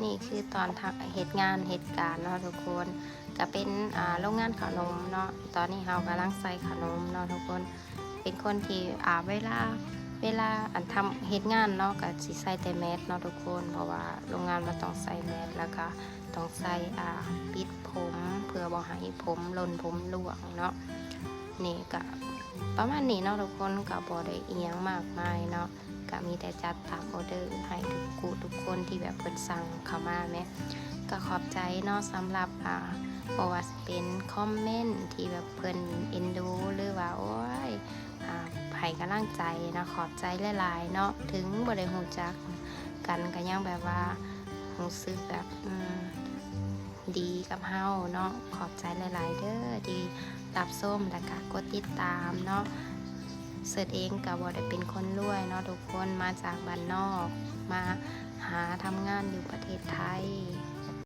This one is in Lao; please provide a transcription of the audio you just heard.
ນີ້ຄືຕອນທະ ເຮັດງານເຮັດການເນາະທຸກຄົນ ກະເປັນ ອ່າ ໂຮງງານເຂົ້າໜົມເນາະ. ຕອນນີ້ເຮົາກຳລັງໃສ່ເຂົ້າໜົມເນາະທຸກຄົນ. ເປັນຄົນທີ່ ອ່າ ເວລາ ເວລາ ອັນ ທຳ ເຮັດງານເນາະ ກະຊິໃສ່ແຕ່ແມັດເນາະທຸກຄົນ ເພາະວ່າໂຮງງານມັນຕ້ອງໃສ່ແມັດ ແລ້ວກະຕ້ອງໃສ່ ອ່າ ປິດຜົມ ເພື່ອບໍ່ໃຫ້ຜົມຫຼົ່ນຜົມລ່ວງເນາະ. ນີ້ກະປະມານນີ້ເນາະທຸກຄົນ ກະບໍ່ໄດ້ອີ່ຫຍັງມາກມາຍເນາະ. ກະມີແຕ່ຈັດຕາມອໍເດີໃຫ້ທຸກຜູ້ທຸກຄົນທີ່ແບບເພິ່ນສັ່ງເຂົ້າມາແມ. ກະຂອບໃຈເນາະ ສຳລັບ ອ່າ ບໍ່ວ່າຊິເປັນຄອມເມັນທີ່ແບບເພິ່ນເອັນດູ ຫຼືວ່າ ໂອ້ຍ ອ່າ ໃຫ້ກຳລັງໃຈເນາະ ຂອບໃຈຫຼາຍໆເນາະ. ເຖິງບໍ່ໄດ້ຮູ້ຈັກກັນ ກະຍັງແບບວ່າຮູ້ສຶກແບບ ອືມ ດີກັບເຮົາເນາະ. ຂອບໃຈຫຼາຍໆເດີທີ່ ຮັບຊົມ ແລ້ວກະກົດຕິດຕາມເນາະ. ເສີດເອງກະບໍ່ໄດ້ເປັນຄົນລວຍເນາະທຸກຄົນ ມາຈາກບ້ານນອກ ມາຫາທຳງານຢູ່ປະເທດໄທ